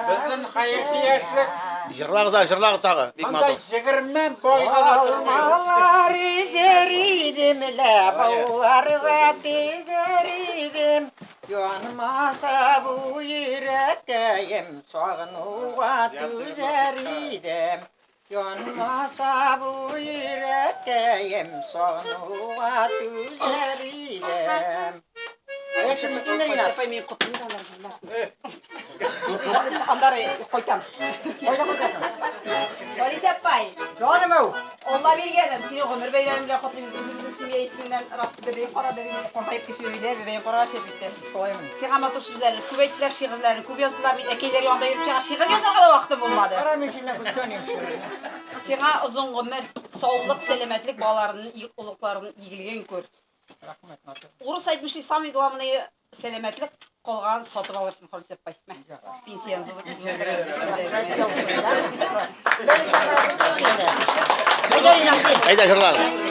Безнең хәерче яшьлек. Җырлагыз әле, җырлагыз тагы. Бик Монда матур. егерме байга да тормый. Алмалар өзәр идем лә, бауларга тезәр идем. Янмаса бу йөрәккәем, сагынуга түзәр идем. Янмаса бу йөрәккәем, сагынуга түзәр идем. Апай, мин котлыйм да алар җырларсың. Аннары кайтам. Кайда кайтасың? Фарид апай, Җаным ау! Алла биргәнем, сине гомер бәйрәме белән котлыйбыз. Үзебезнең семья исеменнән раб бәбәен кара, бәбәен картаеп китмәүләр, бәбәен карага чәп итте. Шулаймы? Сиңа матур сүзләрне күп әйттеләр, шигырьләрне күп яздылар. Мин әкәйләр янында йөреп сиңа шигырь язарга да вакытым булмады. Кара, мин синнән көткән идем шигырьне. Сиңа озын гомер, саулык, сәламәтлек, балаларының, олыкларының игелеген күр. Рәхмәт, матур. Урыс әйтмешли, самый главный сәламәтлек, калганын сатып алырсың, Халис апай. Мә, пенсияны зур. Әйдә, җырлагыз.